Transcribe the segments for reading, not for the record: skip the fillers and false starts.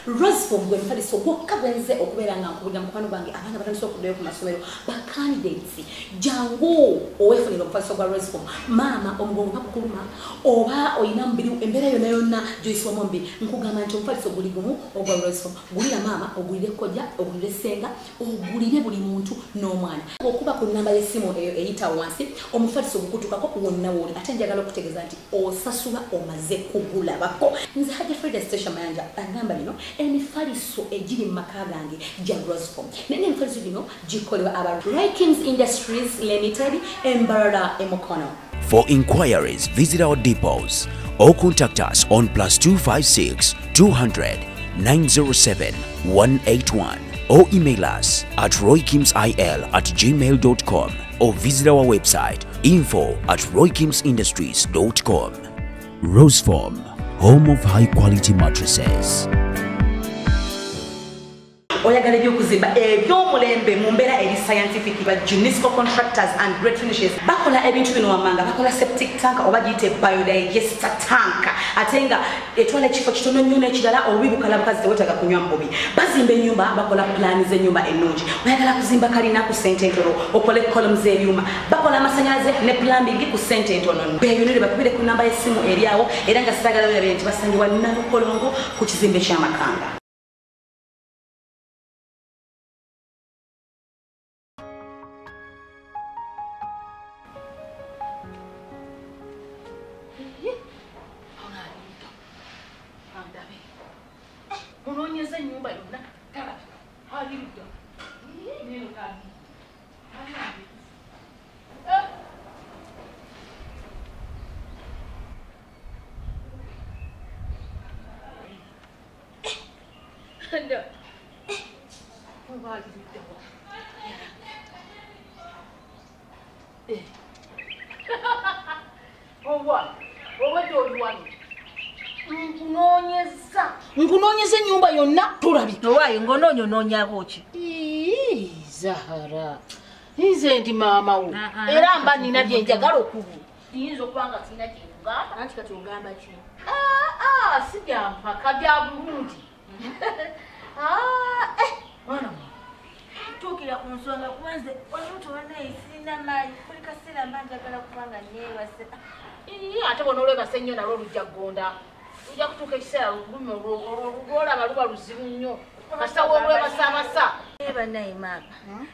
Rosefoam gwe mufaliso gwokka gwenze okubeera nga nkubulira mukwano gwange abaana batandise okuddayo ku masomero ba candidates jangu oweefunira omufaliso gwa Rosefoam. Maama omugongo bakukuluma oba oyina mubiri embeera yonna yonna gyoyisibwamu omubiri, nkugamba nti omufaliso guli gumu ogwa Rosefoam. Gulira maama, ogulire kojja, ogulire ssenga, ogulire buli muntu n'omwana. Okuba ku nnamba y'essimu eyo eyita wansi, omufaliso gukutukako wonna wooli. Ate njagala okutegeeza nti osasula omaze kugulabako. Nze Hajja Frida Station Mayanja agamba bino emifaliso egiri mu maka gange gya Rosefoam, naye emifaliso gino gikolebwa aba Rikins Industries Limited Embarara Emokono. For inquiries, visit our depots or contact us on +256 200 907 181 or email us at roykimsil@gmail.com or visit our website info@roykimsindustries.com. Rosefoam, home of high quality mattresses. Oyagala ebyokuzimba ebyomulembe mu mbeera eri scientific, ba Junisco Contractors and Great Finishes bakola ebintu bino wammanga. Bakola septic tank oba giyite biodigester tank, ate nga etwala ekifo kitono nnyo, n'ekirala obubi bukala bukazi, tewetaaga kunywa mu bubi. Bazimba ennyumba, bakola pulaani z'ennyumba ennungi. Oyagala kuzimba kalina ku ssente entono, okole columns z'ebyuma, bakola amasannyalaze ne plumbing ku ssente entono. Beeyonere bakubire ku namba y'essimu eri awo, era nga siragala werabire nti basangibwa Nalukolongo ku kizimbe ky'Amakanga. Munoonyeza ennyumba yonna talabika, alirudda neno kali. Oba aliruddawa? Owa obadde oli wano, nkunoonyeza nkunoonyeza ennyumba yonna tolabika. Owaaye ng'onoonya onoonyaako ki? Ii, Zahara, nze ndi maama wo era mba nina bye njagala okubu yinza okuba nga sirina kyenkugamba. Anti kati ogamba ki? Ah, si bya mpaka, bya bulungi. Ah, eh, mwana wange. Tuukira ku nsonga kuba nze olubuto banaye sirina maanyi, buli kaseera mba njagala kuba nga neebase. Ii, ate bw'onoolwebasa ennyo nalwo lujja kugonda, lujja kutuuka ekiseera lulumi olwolaba luba luzibu nnyo kasita woolwebasaabasa. Naye bannaye maama,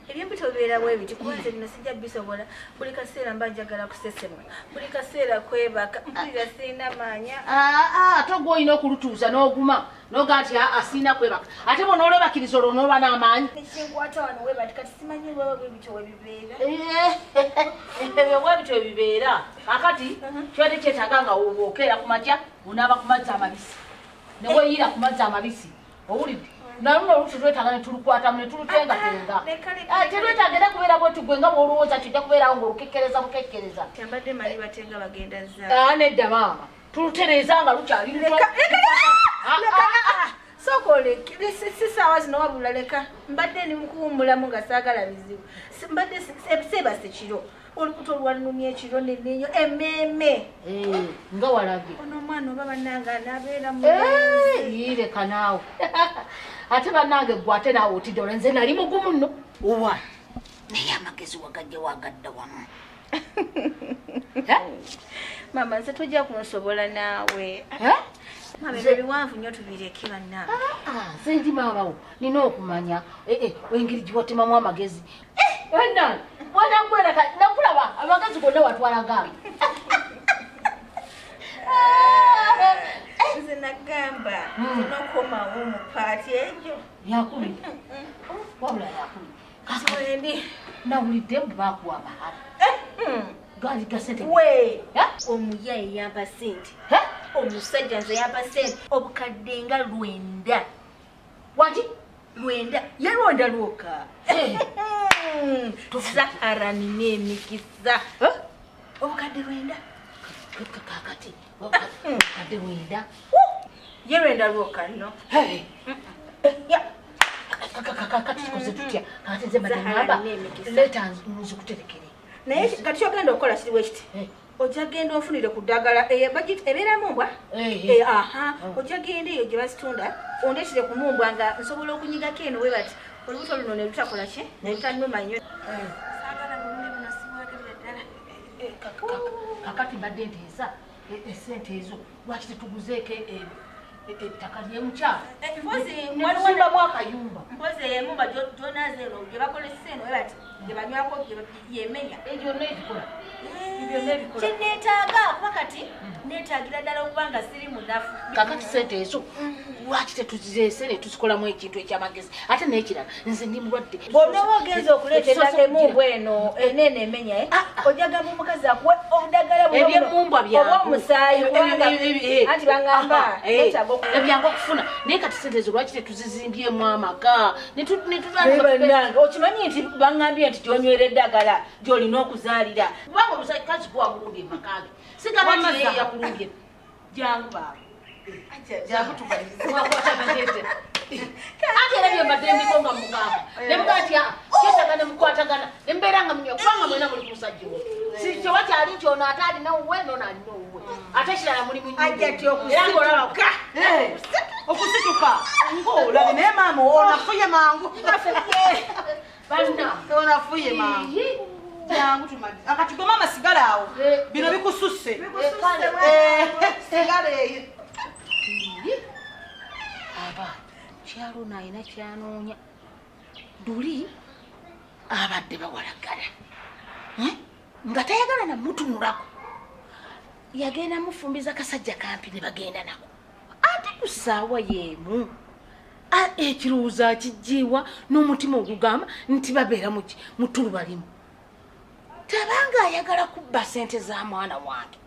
ebyembuto bibeera bwe biti kuba nze bino sijja bisobola. Buli kaseera mba njagala kusesemwa, buli kaseera kwebaka, mpulira sirina maanya. Ate gwe olina okulutuuza n'oguma n'ogaa nti aa sirina kwebaka, ate bw'onoolwebakiriza olwo n'oba n'amaanyi. Nekinkwata wano webati kati simanyi lwaba bwe bityo we bibeera. Ebyo bwe bityo bibeera. Kaakati kibadde kyetaaga nga okeera ku makya onaaba ku mazzi amabisi ne weeyiira ku mazzi amabisi, owulidde? Naluno oluusi lwetaaga ne tulukwatamu ne tulutengatenga. Terwetaaga era kubeera bwe tugwe nga bw'olowooza kijja kubeerawo ng'olukekkereza bukekkereza. Kyambadde manyi batenga bagenda zza. Nedda maama, tulutereeza nga lukyali luto. Sooka oleke, si ssaawa zino wabula leka. Mbadde ndi mu kuwummulamu nga saagala bizibu. Mbadde seebase kiro, olubuto lwannumya ekiro nenenyo emmeeme. Nga walabye ono omwana oba bannange anaabeera mulenzi. Leka naawe, ate bannange gwe ate naawe otidde olwo, nze nali mugumu nno. Owa naye amagezi wagajja wagadda wano. Maama nze tojja kunsobola naawe. Maama ebyo biwanvu nnyo tubireke bannange. Nze ndi maama wo, nina okumanya engeri giwatemamu amagezi. Bannange wanagwereka nakulaba amagezi gonna watwala gange. Nze nagamba nokomawo mu paati egyo. Yakubiri wabula yakubiri. Kati wendi nawulidde mbu baakuwa amahale gaali gasente. We omuyaye yampa sente, omusajja nze yampa sente obukadde nga 900. Waki? 900 yalonda lwoka. Zahara nina emikisa. Obukadde 900. Kakati obukadde 900 ye 900 lwoka nno. Kakati kikoze tutya? Kakati nze mbadde ngamba leeta nzikuterekere. Naye kati kyogenda okukola kiri bwe kiti, Ojja genda onfunire ku ddagala ebeera mumbwa. Aha, ojja genda eyo gye bazitunda ondeetere ku mumbwa nga nsobola okunyigako eno we bati olubuto luno ne lutakola ki ne lutannuma nnyo. Saagala bulumi buno sibwagalira ddala. Kakati mbadde nteesa essente ezo lwaki tetuguzeeko ettaka ly'emukyalo netusimbamu akayumba. Mpozi emumba gy'onaaza eno gye bakolesa eno we bati gye banywako yemenya. Gyonna ebikola. Kye neetaaga kuba kati neetaagira ddala okuba nga siri munafu. Kakati sente ezo lwaki tetuzireese ne tuzikolamu ekintu ekyamagezi? Ate n'ekirala, nze ndi mulwadde. Bw'onooba ogenza okuleeta emumbwa eno enene emenya, ojja gamba omukazi akuwe obudagala buno Ebyemumbwa byangu. oba omusaayi, kubanga anti baŋŋamba neetaaga Ebyangu okufuna, naye kati sente ezo lwaki tetuzizimbyemu amaka? Bannange, okimanyi nti baŋŋambye nti gy'onywera eddagala gy'olina okuzaalira. Kubanga omusajja gwa mulundi emaka ge sigamba nti ye yakulumbye. Jangu baaba. Jangu tumalirize. Ate era byembadde ndiko nga mugamba nemugaa nti kyetagana nemukwatagana nembeera nga munywa, kubanga mwena muli ku musajja wo, kyewakyali nti ono ate alina owuwe nono alina owuwe, ate ekirala muli mu Ajja ti era ngaolaba Okusituka ng'olabye, naye maama onafuye mangu. Banna. Onafuye mangu. Jangu tumalirize. Akati gwe maama sigala awo, bino bikususse. Sigala eyo. Aba kyalo ono alina kyanoonya. Duli abadde bawalagala nga tayagala namutunulako, yagenda mufumbiza kasajja kampi ne bagenda nako, ate ku ssaawa y'emu ekirowoozo akijjiiwa n'omutima ogugamba nti babeera mu ttuluba limu. Tabanga ayagala kubba sente za mwana wange.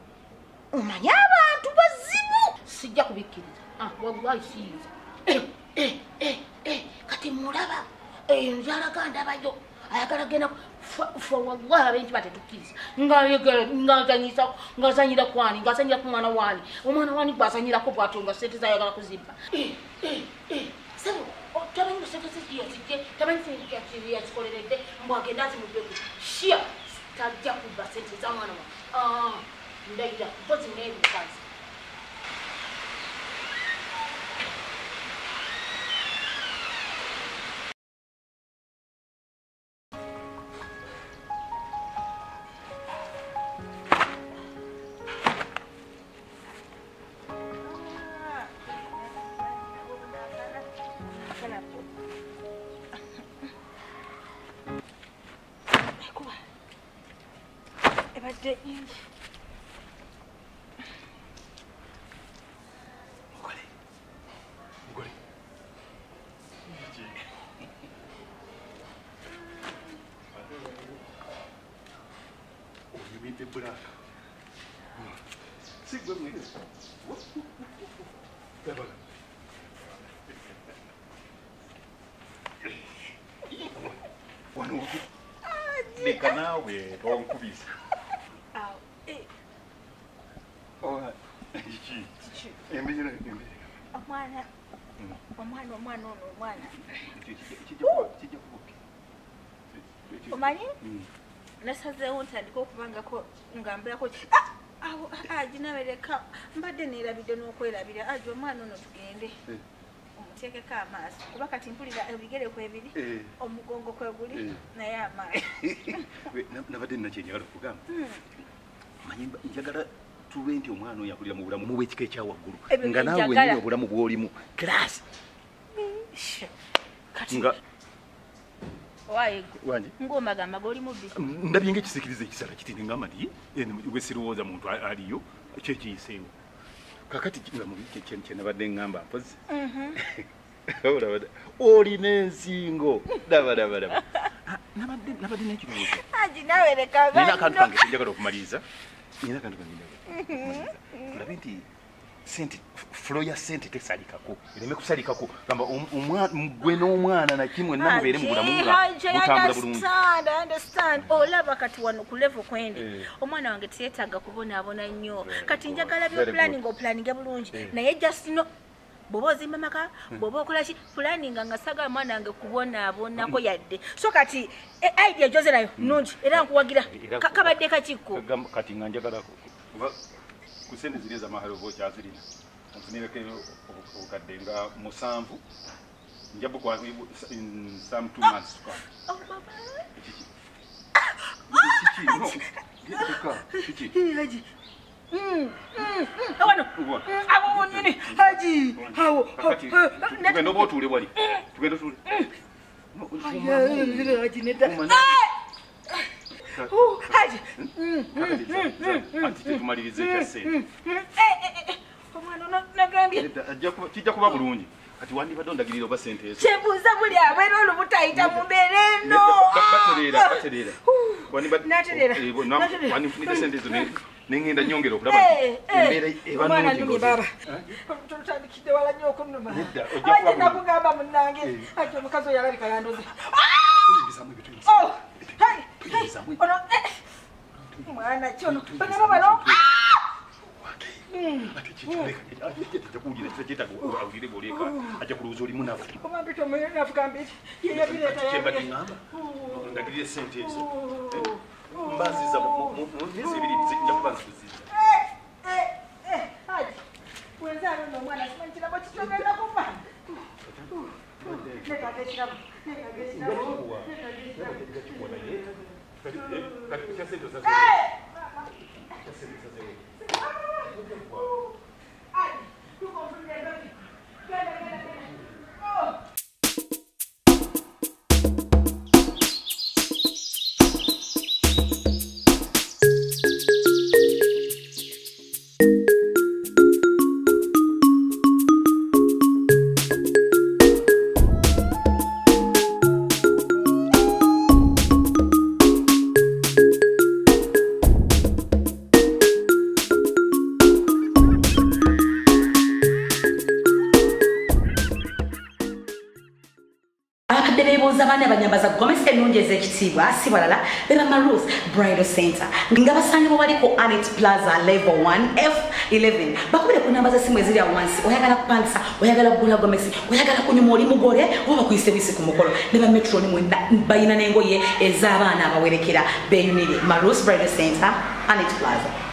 Omanyi abantu bazibu, sijja kubikkiriza. Wallahi siyinza. Kati mulaba eyo njalaga ndabayo ayagala genda fa. Wallahi abenki batetukkiriza ngazanyisa ngazanyira kwani, ngazanyira ku mwana wani, omwana wani gwazanyirako bwatyo nga sente zayagala kuzibba. Sebo tamanyi sente ziyazijje, tamanyi sente yazikoleredde, mbwagenda azimubbeku shia. Tajja kubba sente za mwana wa. Ndayira mpozi n'ebikazi. Ekuba ebadde nyingi. Mugole. Mugole. Onyumidde black. Si gwe mwezi. Laba. Wano Leka naawe tonkubisa. Awo, Owa, kiki? Embeera embeera. Omwana, omwana, omwana ono, omwana. Kijja kubuka. Omanyi nasazeewo ntandika okubangako nga mbeerako. Ah, awo ginabereka mbadde neerabidde n'okwerabira. Aji, omwana ono tugende omuteekeko amaaso, kuba kati mpulira ebigere kwebiri, omugongo kweguli, naye amaaso. Nabadde nina kyenjagala okugamba. Manyi njagala tube nti omwana oyo akulira mu bulamu bw'ekika ekya waggulu, Ebyo nga naawe bye wennyini njagala. obulamu bw'olimu class. Kati nga owaaye wange. Ng'omagamba g'oli mubbi. Ndabye ng'ekisikiriza ekisala kiti nengamba nti gwe sirowooza muntu aliyo kyekiyiseewo. Kakati nga mubi kyenabadde ŋŋamba, mpozi olaba olina ensingo, daba daba daba. Ah, nabadde n'ekirowoozo. Aji, nawe leka. Nina akantu kange kenjagala okumaliriza, nina akantu kange njagala okumaliriza. Tulabe nti sente, flow ya sente tesalikako, ereme kusalikako. Gamba gwe n'omwana nakimwe namubeere mu bulamu nga butambula bulungi. Understand, I understand. Olaba kati wano ku level kwendi, omwana wange teyeetaaga kubonaabona nnyo. Very Kati good. njagala Very byoplanning good. oplaninge bulungi, naye just no Bw'oba ozimba maka, bw'oba okola ki, pulaninga nga saagala mwana wange kubonaabonako yadde. So kati idea gy'oze nayo nnungi era nkuwagira. Kabadde kakikko. Kati nga njagala ku ssente ziri ez'amahale oba okyazirina. Nfunireko obukadde nga 7 nja bukuwa in some 2 months to come. Oh, baba. Kiki? Haji. Wano. Awo wonyini. Haji. Awo. Tugenda oba otuule wali. Tugenda otuule. Haji nedda. Haji. Anti tetumaliriza ekya ssente. Omwana ono nagambye. Kijja kuba bulungi. Kati wandibadde ondagirira oba ssente ezo. Kyebuuza buli abeera olubuto ayita mu mbeera eno. Batereera. Natereera. Wandinfunidde ssente ezo ne ŋŋenda nnyongera okulaba nti embeera eba nnungi ng'ozi. Tutandikidde wala nnyo okunnuma. Nedda, ojja kuba Haji nakugamba munnange. Haji omukazi oyo alabika yandoze. Tuyingizaamu ebyo, tuyingizaamu. Ono mwana ki ono? Bano bano. Ate kikyoleka ajja kuwulira kyetaaga awulire bw'oleka ajja kulowooza oli munafu. Oba mpita omunafu gambe ki? Ye yabireeta Kyembadde ŋŋamba ndagirire ssente ezo mba nziza mu myezi 2 nja kuba nzikuziza. Haji wenzaalo nno omwana simanyi kirabo kitogenda kumpa. Neetaaga ekirabo, neetaaga ekirabo, neetaaga ekirabo. Kati kya ssente osazeewo. Kya ssente osazeewo. Haji, tukonfunira endoki. Genda, genda, genda. Oh. Abaana abanyambaza gomesi ennungi ez'ekitiibwa si balala be ba Marus Bridal Center nga basangibwa wali ku Anet Plaza level 1 F11. Bakubire ku namba z'essimu eziri awo wansi. Oyagala kupangisa, oyagala kugula gomesi, oyagala kunyuma oli mugole oba bakuyise buyisi ku mukolo. Ne ba Metro mwenna balina n'engoye ez'abaana abawerekera. Beeyunire Marus Bridal Center, Anet Plaza.